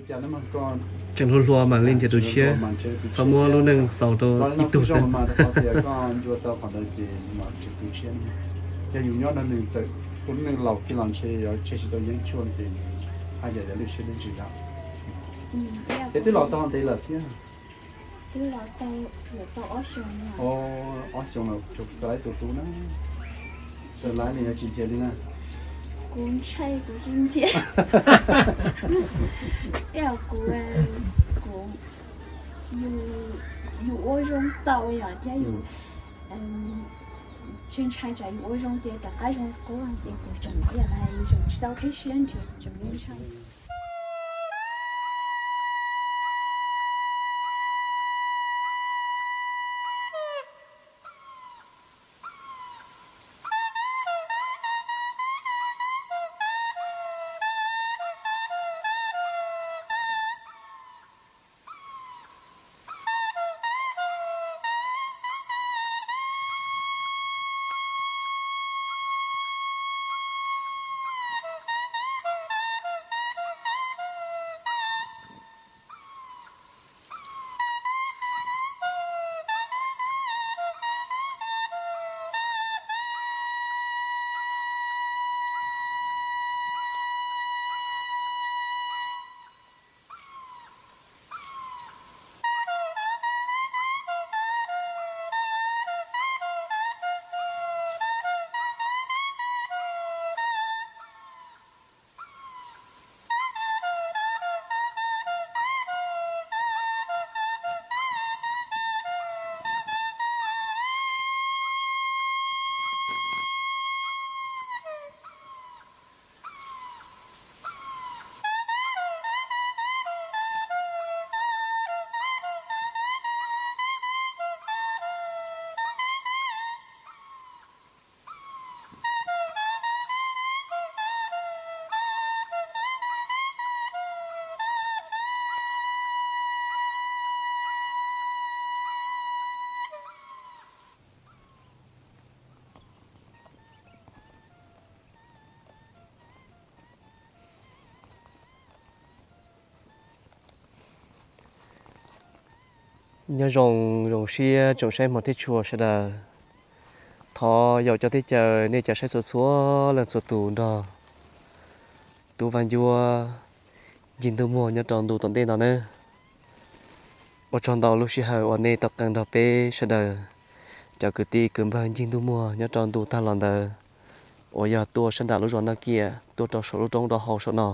Cov hluas hluas mam li nrhiav tus tshiab, txhob muab lub neej xaus rau ib tug xwb. Yog yus nyob no nws txawm ua lub neej laus kiag los ntshe yuav tseg tsis tau yeeb tshuaj ces haj yam yog lwj siab lwj ntsws yom. Es twb los tau ntev lawm thiab? Ob xyoo los tau ib tug tub na. Txawm laiv li yuav tsis nrhiav li na? Kuv ntshai kuv tsis nrhiav. Kuv, kuv, yus ua zoo txaus yom thiab yus tsis ntshai tsam yus ua zoo ces rov qab zoo qub ces kuv tseem ib yam li yus tseem tsis tau qhib siab nrhiav tseem ntshai. Nyob zoo, zoo siab tsoom saib hmov thiab tshua sawv daws. Thov yaum cov teb chaws nej cov saib txhua txhua leej txhua tus nrog tub Vaj Ncuab ncig ntuj muag nyob rau ntu tom ntej no nawb. Ua tsaug ntau lub sij hawm uas nej tau qee nrog peb sawv daws cov kwv tij kwv npawg ncig ntuj muag nyob rau ntu tag los ntawd, uas yog tuaj sab nram lub zos Naj Kiam tuaj rau saum lub roob do hau saum no,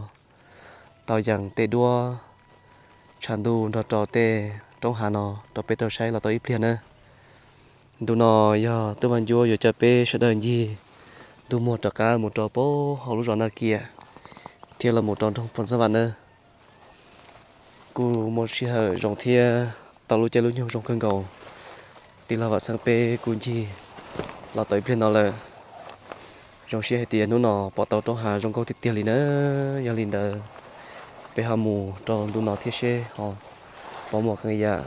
tau yees tej duab tshav ntuj nrog rau tej roob hav no rau peb tau saib los tau ib pliag nawb. Ntu no yog tub Vaj Ncuab yuav coj peb sawv daws ncig ntuj muag rov qab mus rau pem hauv lub zos Naj Kiam thiab los mus rau nroog Phoos Xab Vam nawb. Kuj muaj sij hawm zoo thiab tau lub caij lub nyoog zoo kawg nkaus. Tij laug Vam Xeeb peb kuj ncig los tau ib pliag no lawm. Zoo siab hais tias hnub no pom tau roob hav zoo nkauj tiag tiag li na. Yog li ntawd, peb ho mus rau ntu no thiab seb ho puas muaj qee yam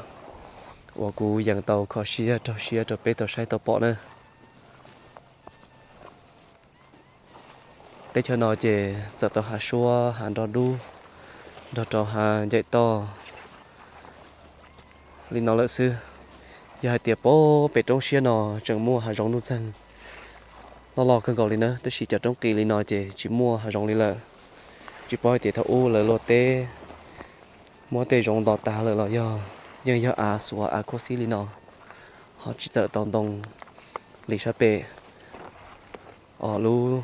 uas kuv yees tau kho siab raug siab rau peb tau saib tau pom na. Teb chaws no ces txawm tau hav suab hav nroj dub nrog rau hav ncaim toj li no lawm xwb. Yog hais tias pem roob siab no tseem muaj hav zoov nuj txeeg loj loj kawg nkaus li na, tab sis cov roob qis li no ces tsis muaj hav zoov li lawm. Tsis paub hais tias thaum ub lawv luaj teb muab tej zoov nto tag lawm los yog yeej yog av xuav av khuab xib li no, ho tsis txawm tau ntoo li sab pem os lub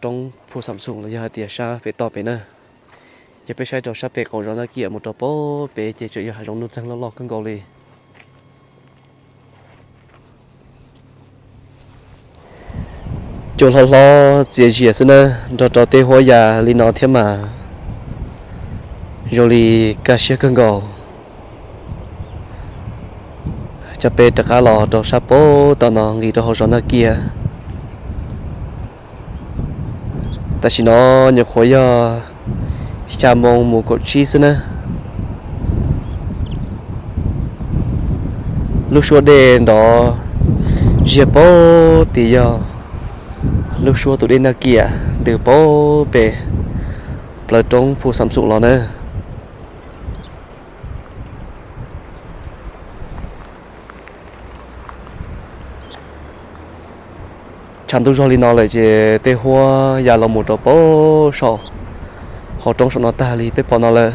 roob Phu Xam Xoom los yog hais tias sab pem toj pem na. Yog peb saib rau sab pem qaum zos Naj Kiam mus rau pem pem ces tseem yog hav zoov nuj txeeg loj loj kawg nkaus li. Cua hlob hlob txias zias xwb na, nrog rau tej huab ya li no thiab mas zoo li kaj siab kawg nkaus. Coj peb rov qab los rau sab pem tom no nqis rau hauv zos Naj Kiam. Tam sim no nyuam qhuav yog xya moo mus kaum tsib xwb na. Lub suab dej nrov ziag pem tim yog lub suab tus dej Naj Kiam ntws pem pem plawv roob Phu Xam Xoom los na. Tshav ntuj zog li no lawm ces tej huab ya los mus rau pem saum hauv roob saum no tag li peb pom no lawm.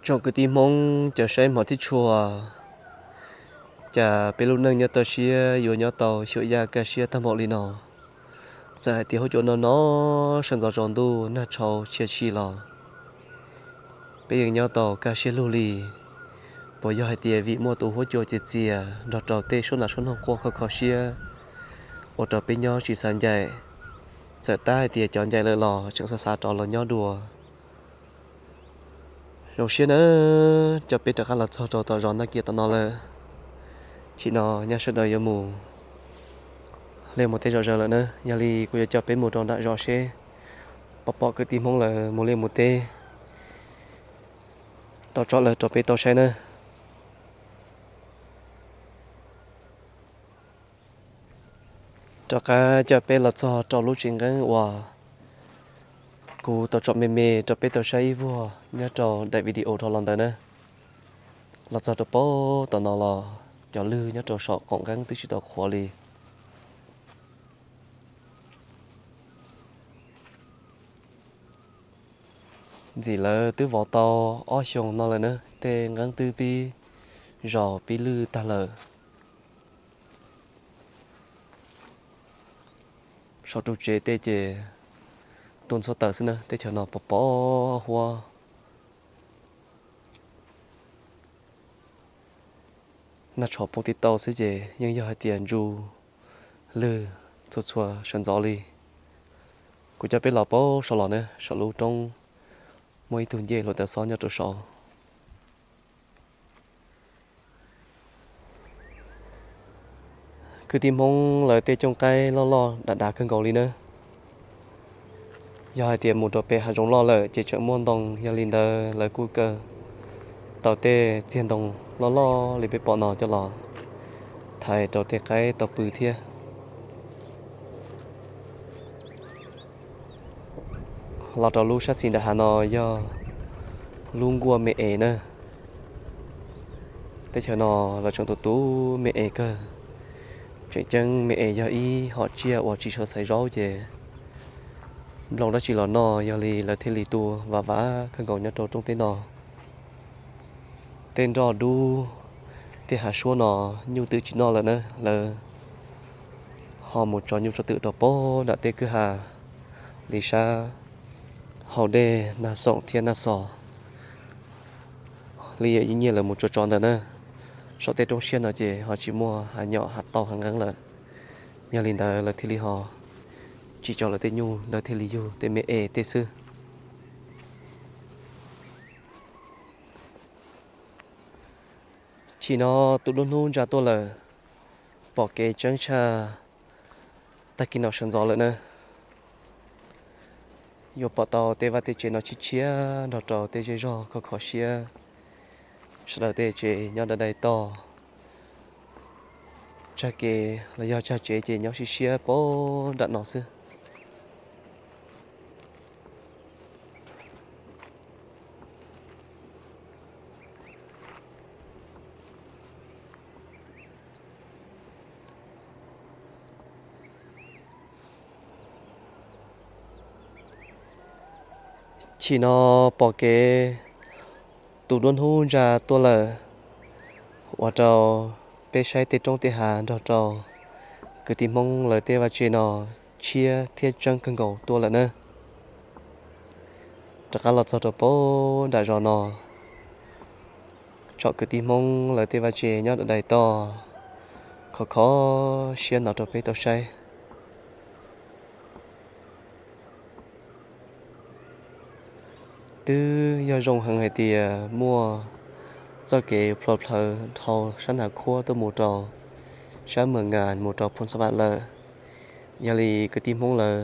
Tsoom kwv tij Hmoob cov saib hmov thiab tshua, cas peb lub neej nyob toj siab yuav nyob tau xyuam yaj kaj siab tag npaum li no. Txawm hais tias huab cua no no sawv ntxov tsaus ntuj nag tshauv tshia si los peb yeej nyob tau kaj siab lug li. Puas yog hais tias vim muaj tus huab cua txias txias nrog rau tej suab nas suab noog quaj kho kho siab, ua rau peb nyob tsis xav ncaim? Txawm tab hais tias cov ncaim lawm los tseem xav xav rov los nyob dua. Zoo siab nawb, coj peb rov qab los txog rau tom zos Naj Kiab tom no lawm. Chim no nyab sawv daws yuav mus liaj mus teb zom zaws lawm na, yog li kuv yuav coj peb mus rau nram zos seb pom pom kwv tij Hmoob lawv mus liaj mus teb tau tso lawm rau peb tau saib na. Rov qab coj peb los txog rau lub tsev nqeeb uas kuv tau tsom me me rau peb tau saib ib vuag nyob rau daim video dhau los ntawd na. Los txog rau pem tom no los cov lwg nyob rau saum qaum nqeeb twb tsis tau qhuav li. Ntxim lawv twb vov tau ob xyoos no lawm na, tej nqeeb twb pib zaus pib lwj tag lawm. Saum ru tsev tej ces tuaj ntxhuab taws xwb na, teb chaws no pos pos huab. Nag tshauv poob tib tau xwb ces yeej yog hais tias ntsu lwg txhua txhua sawv ntxov li. Kuv coj peb los pem saud los na, saum lub roob muaj ib tug ncej hluav taws xob nyob rau saud. Kwv tij Hmoob lawv tej cooj qaib loj loj dav dav kawg nkaus li na. Yog hais tias mus rau pem hav zoov loj lawm ces tseem muaj ntoo, yog li ntawd lawv kuj kaw tau tej txiag ntoo loj loj li peb pom no coj los thaiv rau tej qaib tau pw thiab. Los rau lub sab xis nram hav no yog lub nkuaj me es na. Teb chaws no lawv tseem tu tu me es kawg. Tseem ceeb me es yog ib hom tsiaj uas tsis tshua xaiv zaub ces nplooj dab tsi los noj, yog li lawv thiaj li tu vam vam kawg nkaus nyob rau rooj teb no. Tej nroj dub, tej hav suab no nyuj twm tsis noj lawm na, lawv ho mus tso nyuj tso twm rau pem nram tej kwj ha li sab hauv dej Nag Xoom thiab Nag Xos li yeej nyiaj lawv mus tso tso ntawd na. Saum tej roob siab no ces ho tsis muaj hav nyom hav tau hav nqeeb lawm. Yog li ntawd lawv thiaj li ho tsis tso lawv tej nyuj, lawv thiaj li yug tej me es tej xwb. Chim no tus duab hnub ntsa tuaj lawm, pom kev tseeb tshaj tag kis no sawv ntxov lawm na. Yuav pom tau tej vaj tej tsev no tshiab tshiab nrog rau tej zej zog khov kho siab. Sawv daws tej tsev nyob dai dai toj, tsag kev los yog tsag tsev ces nyob siab siab pem nram no xwb. Chim no pom kev tus duab hnub ntsa tuaj lawm, ua rau peb saib tej roob tej hav nrog rau kwv tij Hmoob lawv tej vaj tse no tshiab thiab tseeb kawg nkaus tuaj lawm na. Rov qab los txog rau pem nram zos no, tsoom kwv tij Hmoob lawv tej vaj tse nyob dai dai toj, khov kho siab no rau peb tau saib. Twb yog zoo heev hais tias muaj txoj kev plhua plhawv dhau sab Nas Khuab tuaj mus rau sab Mws Ngas mus rau Phoo Xa Vam lawm. Yog li kwv tij Hmoob lawv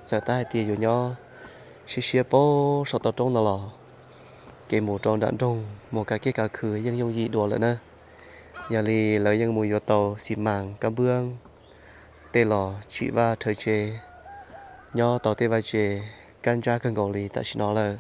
txawm tab hais tias yuav nyob siab siab pem saum toj roob no los kev mus rau nram nroog mus kav kiab kav khw yeej yooj yim dua lawm na. Yog li lawv yeej mus yuav tau xi mas kab npwb tej los tsim vaj rhawv tsev, nyob tau tej vaj tse kab ntsab kawg nkaus li tam sim no lawm.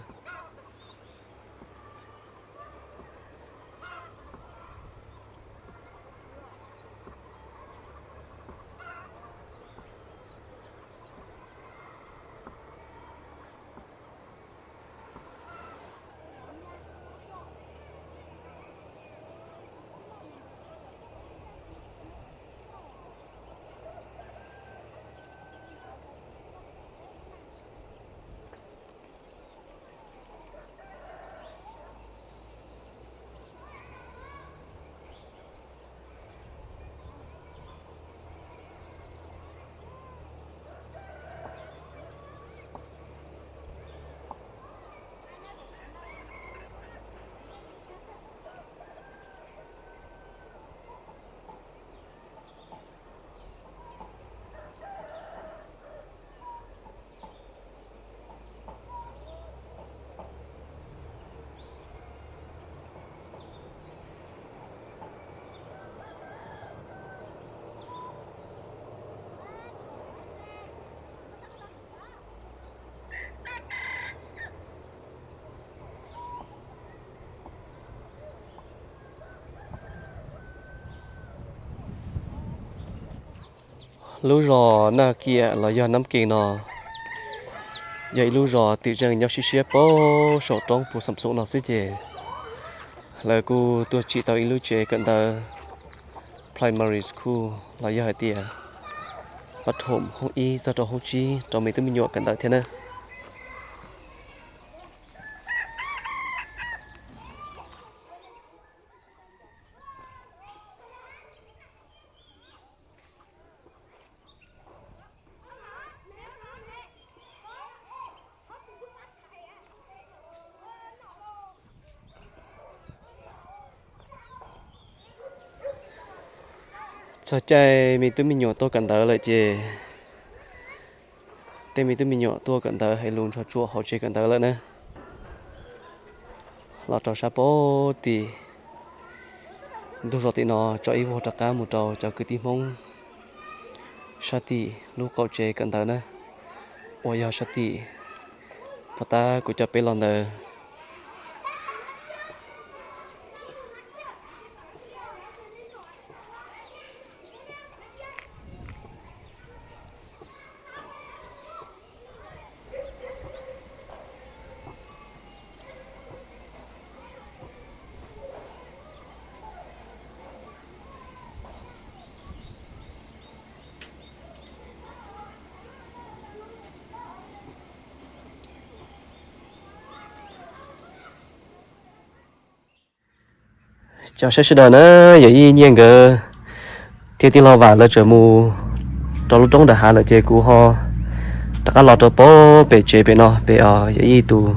Lub zos Naj Kiam los yog Nab Kees no yog ib lub zos twm zeej nyob siab siab pem saum roob Phu Xam Xoom no xwb ces lawv kuj tuaj tsim tau ib lub tsev kawm ntawv primary school los yog hais tias pab thum hoob ib txog rau hoob tsib rau me tub me nyuam kawm ntawv thiab na. Txog caij me tub me nyuam tuaj kawm ntawv lawm ces tej me tub me nyuam tuaj kawm ntawv hais lus nrog tsuam hauv tsev kawm ntawv lawm na. Los rau sab pem tim ntug zos tim no tso ib vuag rov qab mus rau cov kwv tij Hmoob sab tim lub qaum tsev kawm ntawv na, uas yog sab tim pov tab kuv coj peb los ntawd. Cov saib sawv daws na, yawm yij Nyiaj nkawd thiab tij laug Vam lawv tseem mus rau lub roob nram hav lawm ces kuv ho rov qab los rau pem tsev pem no, pem yawm yij tus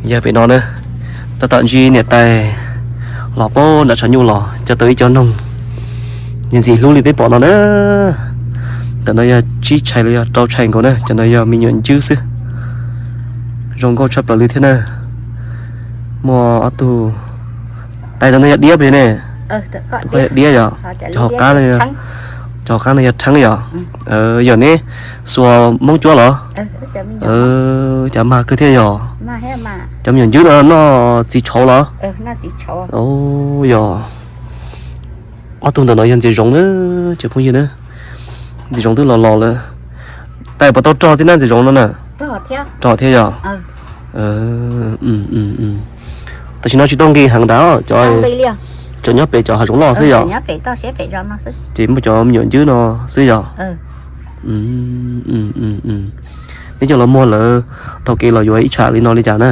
yawg pem no na. Tab tom ntsib niam tais los pem nram tshav nyuj los coj tau ib co noog ntxim hlub li peb pom no na. Ntawm no yog tsib tshais los yog rau tshais nkaus na, cov no yog me nyuam ncwb xwb. Zoo nkauj tshaj plaws li thiab na. Muaj ob tug tais, tus no yog diab pes ne? Tus ko yog diab yom? Cov hauv qab no yog rheeb yom? Yog neb xuas Hmoob cuab los? Cov mag kawg thiab yog? Cov me nyuam ncwb no noj txiv tshauv los? Yog. Ob tug ntawm no yog ntses zoov na, cov phooj ywg na. Ntses zoov twb los los lawm. Tais, puas tau rog thiab na ntses zoov no na? Rog thiab yog? Tam sim no tsis tau nqis heev ntag, cov tseem nyob pem cov hav zoov loj xwb yog? Ces muaj cov me nyuam ncwb no xwb yog? Neb coj los muag lawv taug kev los yuav ib tsham li no li cas na?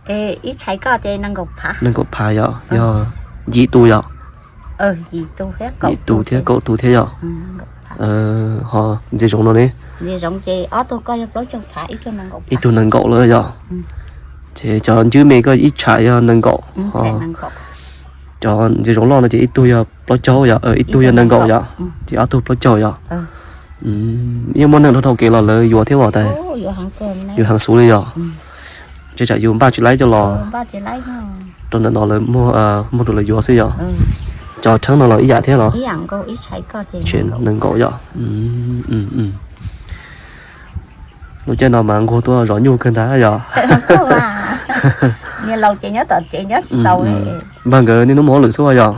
Nees nkaum phav yog, yog yim tus yog? Yim tus thiab kaum tus thiab yog? Ho ntses zoov no ne? Ib tug nees nkaum lawm yog? Ces cov ncwb me koj ib tsham yog nees nkaum, cov ntses zoov loj no ces ib tug yog plaub caug yog, ib tug yog nees nkaum yog? Ces ob tug plaub caug yog? Yeej muaj neeg dhau kev los lawv yuav thiab os tais? Yuav heev xwb li yog? Ntshe tsam yus npaj tsis laib coj los rau ntawm no lawv muag rau lawv yuav xwb yog? Cov rheeb no los ib yam thiab los? Nees nkaum yog? Lub caij no mas nquag tuaj zov nyuj kawg ntag yog? Npawg nkawd niaj hnub mus hauj lwm xwb yog?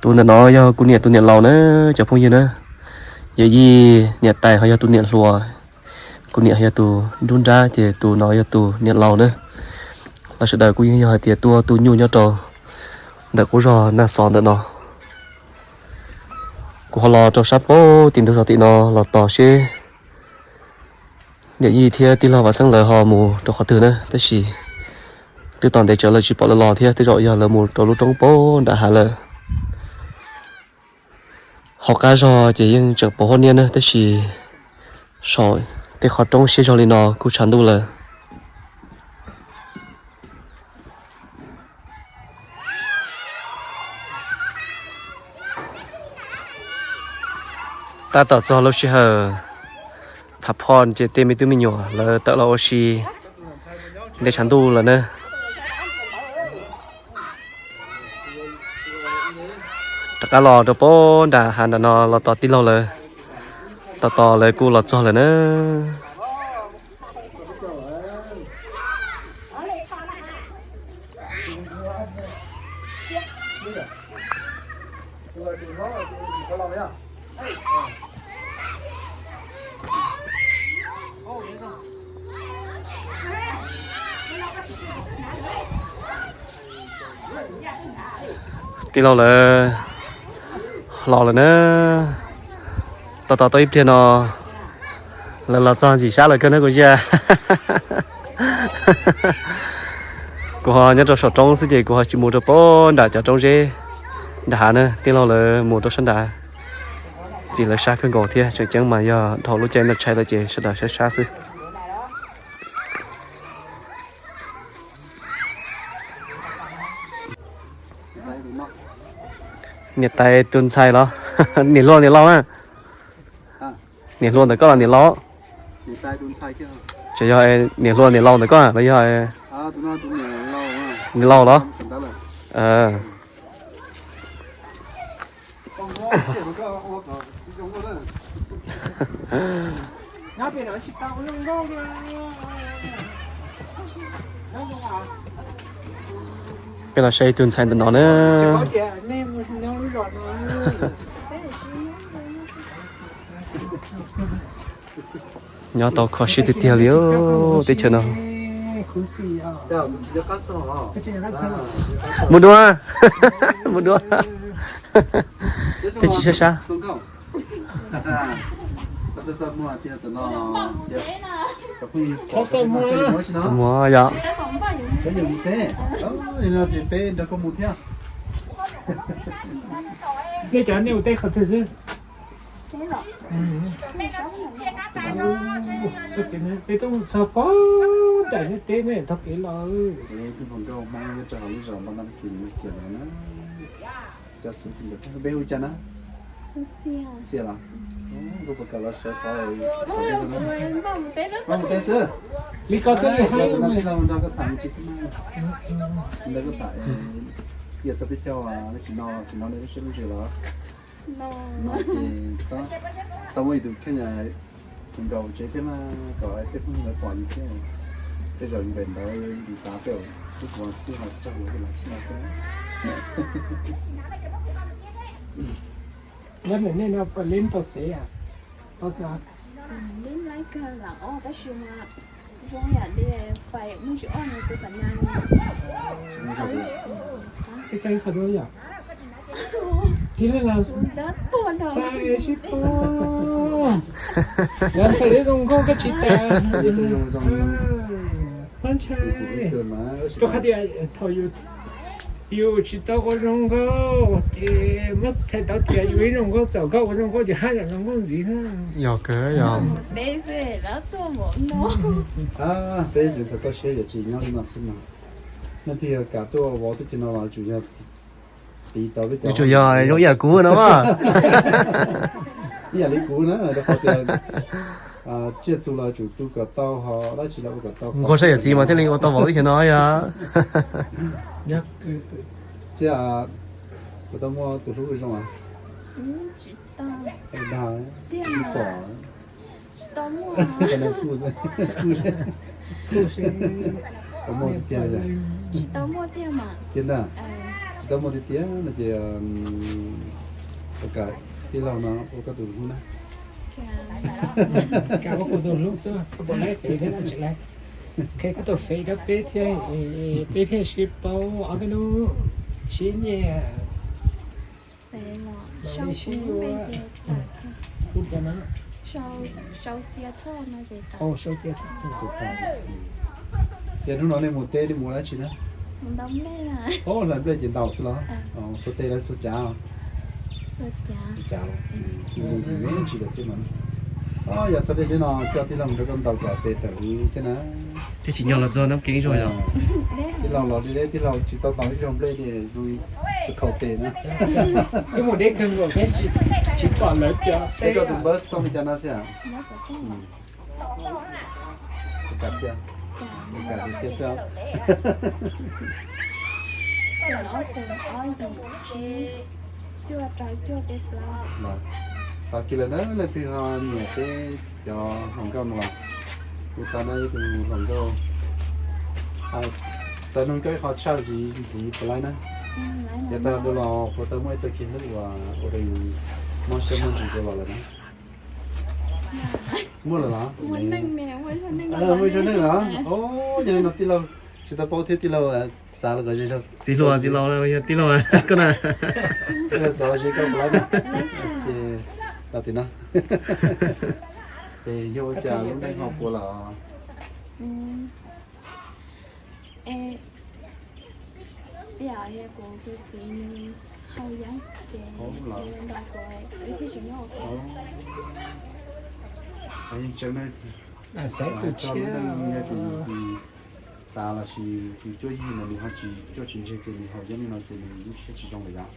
Tus ntawm no yog kuv niam tus niam laus na, cov phooj ywg na. Yawm yij niam tais ho yog tus niam hluas, kuv niam ho yog tus nruab nrab, ces tus no yog tus niam laus na. Los sawv daws kuj yeej yog hais tias tuaj tu nyuj nyob rau ntawm qub zos Naj Xov ntawm no. Kuv ho los rau sab pem tim ntug zos tim no los tos seb yawm yij thiab tij laug Vam Xeeb lawv ho mus rau qhov twg na, tab sis twb tos ntev tsawv lawv tsis pom lawv los thiab, tej zaum yog lawv mus rau lub roob pem nram hav lawm. Hauv qab zos ces yeej tseem pos huab niab na, tab sis saum tej qhov roob siab zog li no kuj tshav ntuj lawm. Tab tom txog lub sij hawm phav phoj ces tej me tub me nyuam lawv tawm los ua si nte tshav ntuj lawm na. Rov qab los rau pem nram hav nram no los tos tij laug lawv, tos tos lawv kuj los txog lawm na. Tij laug lawv los lawm na. Tos tos tau ib pliag no lawv los txog ntxim sab lawm kawg na kuv ntsia. Kuv ho nyob rau saum roob xwb ces kuv ho tsis mus rau pem nram cov roob zeb nram hav na, tij laug lawv mus rau sab nrad. Ntxim lawv sab kawg nkaus thiab, tseem ceeb mas yog dhau lub caij noj tshais lawm ces sawv daws sab sab xwb. Niam tais tus ntxhais los? Niam hluas niam laus na? Niam hluas ntawm koj los niam laus? Tseem yog niam hluas niam laus ntawm koj los yog? Niam laus los? Peb los saib tus ntxhais ntawm no na. Nyob tau kho siab tiag tiag li teb chaws no. Mus dua, mus dua. Tej tsis sab sab. Txaj muag tiag tam no. Txhob txaj muag. Txaj muag yom. Peb nyob mus teb, yog no ces peb nrog koj mus thiab. Nej cov nej ua teb qhov twg xwb? Peb tuaj mus txog pog ntais nej teb nej tau kev los. Peb hu cas na? Xias los? Koj puas kam los sawv qhov, mus teb xwb. Li ko thiaj li hais, nrog koj tham tsis, nrog koj tham, yog txog peb caug tsis no, tsis no nej lub siab lub ntsws los. No ces txhob muaj ib tug kheej tus nkaus tsev thiab mas kom tej phooj ywg lawv pom yus thiab. Tej zaum npem ntawd yus tav peb, ub, kuv twb ho tsaug lawv tsis no thiab. Nyob ntawm nej no puas leej tau fev? Tau thiab. Leej laib kawg los os, tab sis mas zoo yam li fais muaj tsis oj no tus xam nyas no. Qhov no yom. Tig leej los, sib pab. Yog ntxhais ib zoo nkauj koj tsis tas. Ntxhais, rau qhov tias thaum yus tsis tau ua zoo nkauj ces muab txhais tau tias yus ib zoo nkauj, txawm koj ua zoo nkauj ces haj yam zoo nkauj ntxiv na. Yog kawg yog. Peb tseem txhais tau siab yam tsis nyob li no xwb mas. Leej twg yog kam tuaj vauv teb chaws no los tsuas yog tiv tau peb cov, tsuas yog zoo ib yam kuv no mas. Ib yam li kuv na, rau qhov tias tsiaj txhu los tsum tu kom tau, ho dab tsi los ua kom tau. Nquag saib yawm txiv mas thiaj li ua tau vauv teb chaws no yog. Txiaj, puas tau muaj tus hlub zoo? Tsis tau. Dag, tsis pom. Tsis tau muaj. Puas muaj tiag tiag? Tsis tau muaj tiag mas. Tiag ntag. Tsis tau muaj tiag tiag no ces ua kam tij laug no ua koj tus hlub na. Kam ua kuv tus hlub xwb, koj puas laib fev thiab no tsis laib? Qhia koj tus fev rau peb thiab, peb thiaj sib paub ob peb hnub sib nyiam. Xias hnub no nej mus teb nej mus ua dab tsi na? Hlais nplej ces ntaus xwb los? Xuas tes los xuas cav? Xuas cav. Tsis tau thiab mas. Yog txog dej deb no coj tij laug mus rau koj ntaus cov tes tawm thiab na. Thiaj tsis nyog los txog Nab Keeb zog yog. Tij laug los deb deb, tij laug tsis tau ntaus ib zaug nplej li, zoo li khaus tes na. Wb mus deb kawg nkaus thiab tsis pom lawv cov. Koj tus npawb tsis tau li cas no xwb. Kam tiag, kam tiag xwb. Tau kiag lawm na, leej twg ho nyiam peb cov hluas nkauj no los hu tau na, ib tug hluas nkauj. Txawm nug koj ib qho tshaj ntxiv ntxiv puas laib na. Yav tag dhau los puas tau muaj ib txoj kev hlub uas ua rau yus mob siab mob ntsws dua los lawm na? Muaj lawm los? Muaj ib zaug neej los? Yog li no tij laug tsis tau paub thiab, tij laug xav los kom ze zog. Txiv hluas txiv laus yog tij laug koj na. Tij laug txav los sis koj puas laib na? Ces los tim no. Ces yog ua cas lub neej ho puas los? Kuv tus txiv nws haus yeeb ces nws ntaus kuv, wb thiaj tsis nyob ua ke. Xaiv tus tshiab. Tas los sis tus cuab yig no nws ho tsis cuaj tsis ntseg ces nws haus yeeb li no ces nws lub siab tsis zoo lawm yom.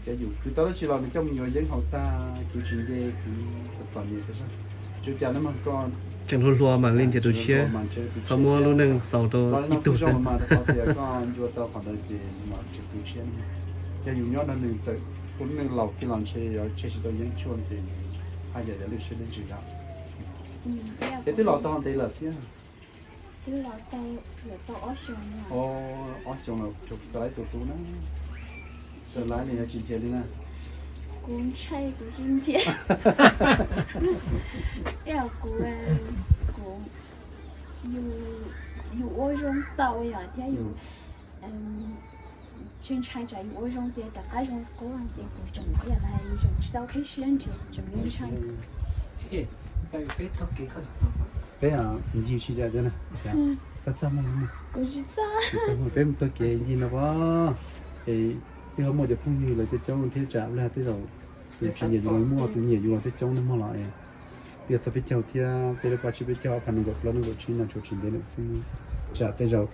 Ces yus khwv tau dab tsi los nws coj mus yuav yeeb haus tag, khwv tsis nce khwv txom nyem tas zog. Tsis ua cas na mog, koj cov hluas hluas mam li nrhiav tus tshiab, txhob muab lub neej xaus rau ib tug xwb. Mas rau qhov tias koj ncua tau qhov ntawd ces mam nrhiav tus tshiab. Yog yus nyob nrog nws txawm ua lub neej laus kiag los ntshe yuav tseg tsis tau yeeb tshuaj ces haj yam yuav lwj siab lwj ntsws yom. Es twb los tau ntev lawm thiab? Twb los tau, lawm tau ob xyoos. Ob xyoos los tau laib tus hlub na. Txawm laib li yog tsis ntsia li na? Kuv ntshai kuv tsis ntsia. Ib yam kuv, kuv, yus ua zoo txaus yom thiab yus tsis ntshai tsam yus ua zoo tias rov qab zoo qub ces kuv tseem ib yam li yus tseem tsis tau qhib siab nrhiav, tseem ntshai. Peb ncig sib cam thiab na. Txaj txaj muag, peb mus taug kev ncig no as. Es twb ho muaj cov phooj ywg lawv coob coob thiab tsam lawv tej zaum tus tsis nyiam yus los muaj, tus nyiam yus los coob coob na mog los es twb yog txog peb caug thiab, peb lub paj tsib peb caug ob phav nees nkaum plaub nees nkaum tsib no tshuav tsis ntev lawm xwb. Tsam tej zaum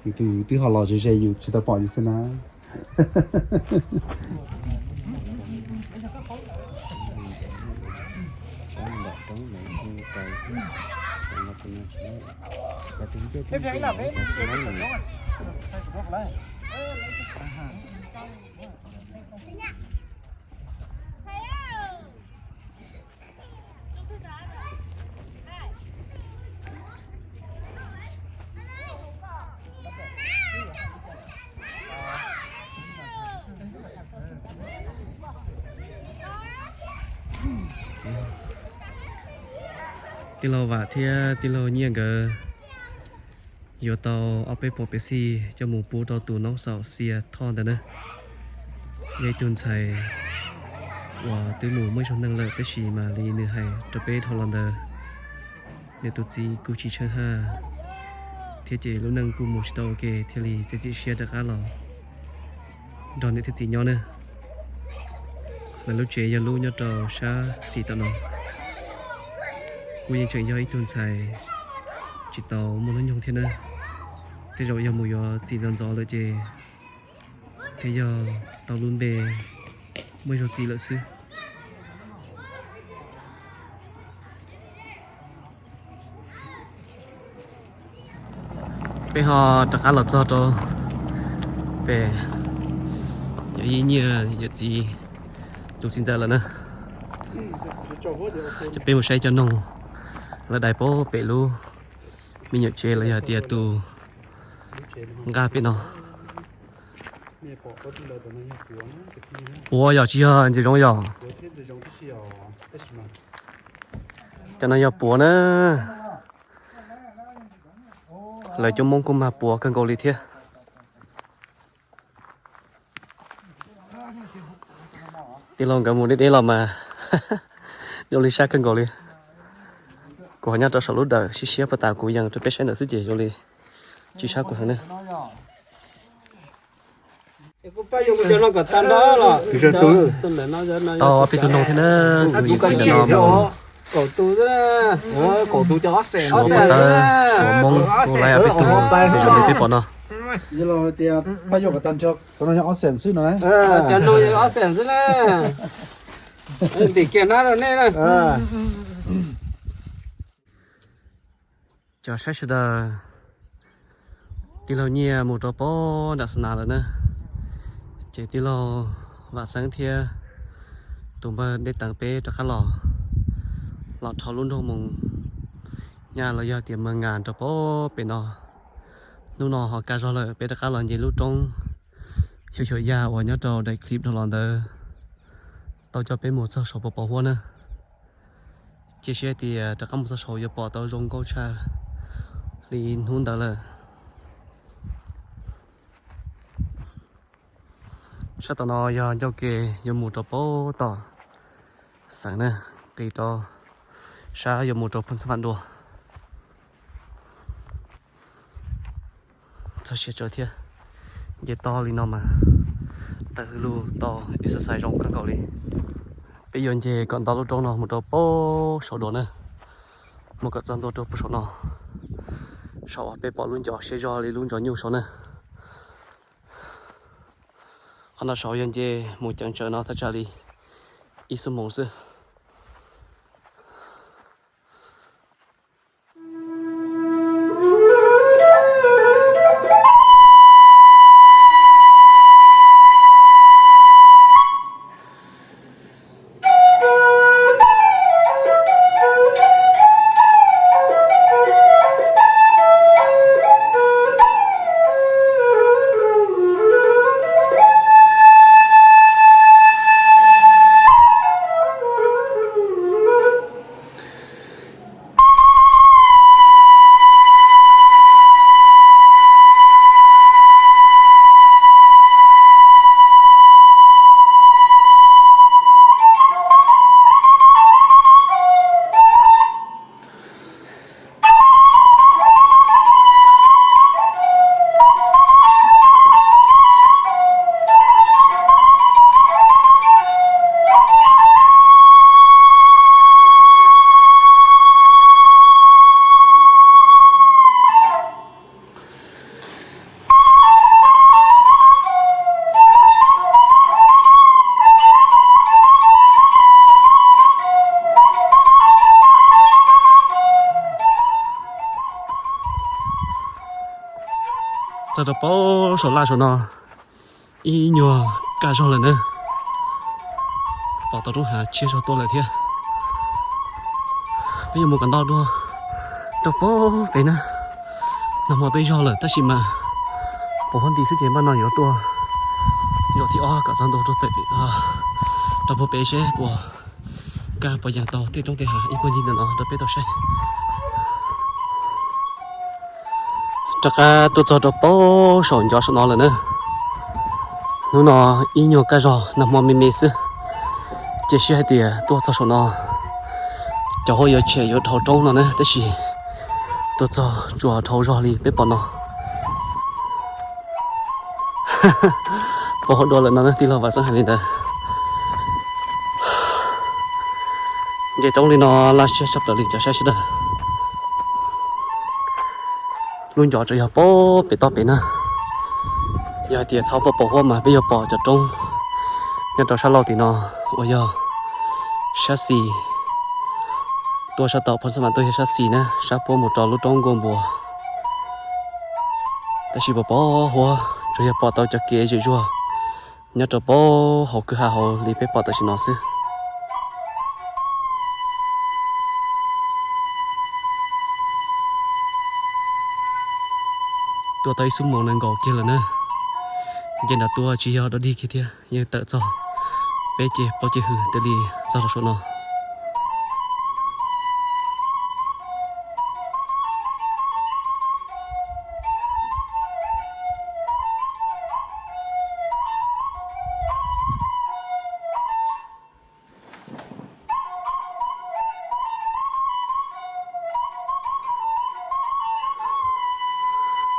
yus tus twb ho los ze ze yus tsis tau pom yus xwb na. Tij laug Vam thiab tij laug Nyiaj nkawd yuav tau ob peb pob pepsi coj mus pub rau tus noob xaum Xia Thoj ntawd na. Yog ib tug ntxhais uas twb mus muaj ib zaug neej lawm tab sis mas li nws hais rau peb dhau los ntawd, nws tus txiv kuj tsis tsheej haj thiab ces lub neej kuj mus tsis tau ua ke thiaj li txiav txim siab rov qab los nrog niam thiab txiv nyob na. Lawv lub tsev yog lub nyob rau sab xis tom no. Kuj yeej tseem yog ib tug ntxhais tsis tau muaj hnub nyoog thiab na. Tej zaum yog mus yuav txiv ntxov ntxov lawm ces thiaj yog tau lub npe muaj ib zaug txiv lawm xwb. Peb ho rov qab los txog rau pem yawm yij Nyiaj yawm txiv tus txiv ntxawm lawm na. Ces peb mus saib cov noog lawv dai pem lub me nyuam tsev los yog tias tus nqaj pem no. Puav yog tsis yog ntxim zoo yog? Cov no yog puav na. Lawv cov Hmoob kuj mag puav kawg nkaus li thiab. Tij laug nkawd mus deb deb los mas zoo li sab kawg nkaus li. Kuv ho nyob rau saum lub dawm siab siab pab tas kuv yees rau peb saib ntawm xwb ces zoo li tsis sab kuv heev na. Tau peb tug noog thiab na, tus yawm txiv ntawm no mus suav pov tawb suav Hmoob kuj laib peb tug ntxiv zoo li peb pom no. Cov saib sawv daws, tij laug Nyiaj mus rau pem nram Xas Nas lawm na, ces tij laug Vam Xeeb thiab tus npawg Dej Teev peb rov qab los, los dhau lub nroog mus Nyab los yog tias Mes Nkas rau pem pem no. Hnub no ho kaj zog lawm peb rov qab los nce lub roob xyuam xyuam yaj uas nyob rau daim clip dhau los ntawd tau coj peb mus txog saum Pov Pov Huab na. Cia siab tias rov qab mus txog saud yuav pom tau zoo nkauj tshaj li hnub ntawd lawm. Sab tom no yog ncauj ke yuav mus rau pem tom xeev na, nqis rau sab yuav mus rau Phoos Xab Vam dua. Txog siav tsawv thiab, nce toj li no mas tawm hwj lug tau exercise zoo kawg nkaus li. Peb yuav nce kom nto lub roob no mus rau pem saud dua na, mus kom txog ntua rau pem saum no, saum uas peb pom lub ncov siab zog li lub ntsos nyuj saud na. Qhov no saud yog nce mus ceev tsawv no thaj tsam li ib xuab moos xwb. Txog rau pem saum laj saum no, ib nyuag kaj zog lawm na. Pom tau roob hav tshiab zog tuaj lawm thiab. Peb yuav mus kom ntau dua rau pem na. Nag hmo twb zog lawm tab sis mas pos huab nti xwb ces npaj no yuav tuaj zaum thib ob kom txog ntua rau pem, rau puag pem seb puas kaj puas yas tau tej roob tej hav ib puag ncig ntawm no rau peb tau saib. Rov qab tuaj txog rau pem saum ncov saum no lawm na. Hnub no ib nyuag kaj zog nag hmo me me xwb, cia siab hais tias tuaj txog saum no cov huab yuav tshem yuav dhau roob no na, tab sis tuaj txog tsuas dhau zog li peb pom no. Pos huab dua lawm no tij laug Vam Xeeb hais li ntawd. Nce roob li no laj siab tshaj plaws li cov saib sawv daws. Lub ncov tsuas yog pem toj pem na. Yog hais tias txhob pom pos huab mas peb yuav pom cov roob nyob rau sab laug tim no uas yog sab xis tuaj sab tod, phob xab mas tuaj yog sab xis na, sab puab mus rau lub roob Nkauj Npua. Tab sis pos pos huab tsuas yog pom tau cov kev zem zuag nyob rau pem hauv kwj ha hauv li peb pom tam sim no xwb. Tuaj tau ib xuab moos nees nkaum kiag lawm na. Nce nram tuaj tsis yog dog dig kiag thiab, yeej tawm txog peb ceg plaub ceg hws thiaj li txog rau saum no.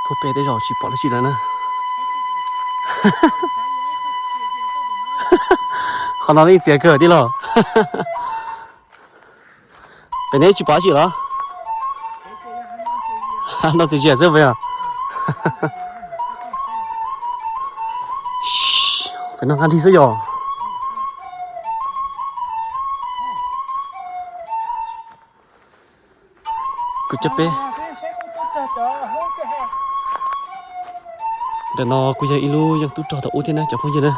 Puag pem tej zaum tsis pom dab tsi lawm na. Qhov no li txias kawg tij laug. Pem neb tsis pom dab tsi los? Nrau txias zias xwb puas yog? Pem no nqa nrig xwb yog. Kuv coj peb. Ntawm no kuj yog ib lub yeej tub rog thaum ub thiab na cov phooj ywg na.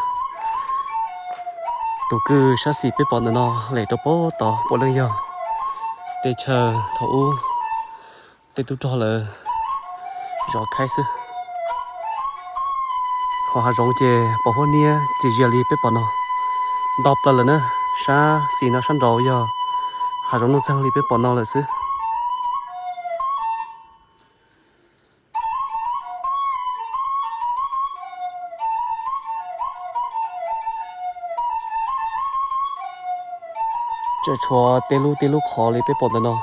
Tus kwj sab xis peb pom ntawm no lem rau pem tod puav leej yog tej chaw thaum ub tej tub rog lawv zov khaib xwb. Ho hav zoov ces pos huab niab txias zias li peb pom no nto plaws lawm na. Sab xis no sab nraud yog hav zoov nuj txeeg li peb pom no lawm xwb. Tseem tshuav tej lub tej lub qhov li peb pom ntawm no.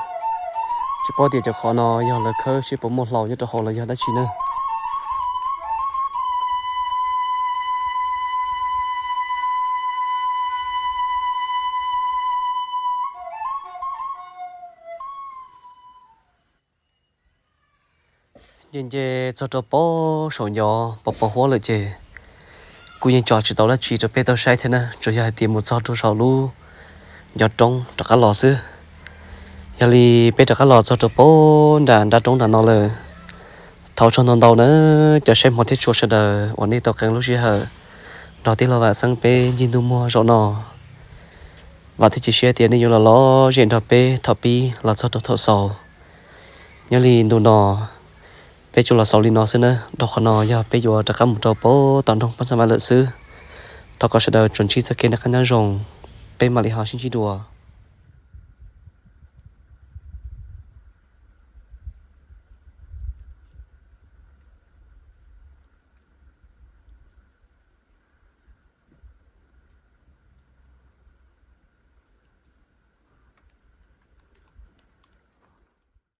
Tsis paub tias cov qhov no yog lawv khawb seb puas muaj hlau nyob rau hauv los yog dab tsi na. Nce nce txog rau pem saum ncov pos pos huab lawm ces kuj yeej tso tsis tau dab tsi rau peb tau saib thiab na, tsuas yog hais tias mus txog rau saum lub ncov roob rov qab los xwb. Yog li peb rov qab los txog rau pem nram nrab roob nram no lawm. Thov ua tsaug ntau ntau na cov saib hmov thiab tshua sawv daws uas nej tau qee lub sij hawm nrog tij laug Vam Xeeb peb ncig ntuj muag zaum no. Vam thiab cia siab tias nej yuav los lom zem nrog peb thaum pib los txog rau thaum xaus. Nyob li ntu no peb tsuas los xaus li no xwb na, dhau qhov no yog peb yuav rov qab mus rau pem tom nroog Pab Xab Vam lawm xwb. Thov kom sawv daws tsuas ntsib txoj kev noj qab nyob zoo, peb mam li ho sib ntsib dua.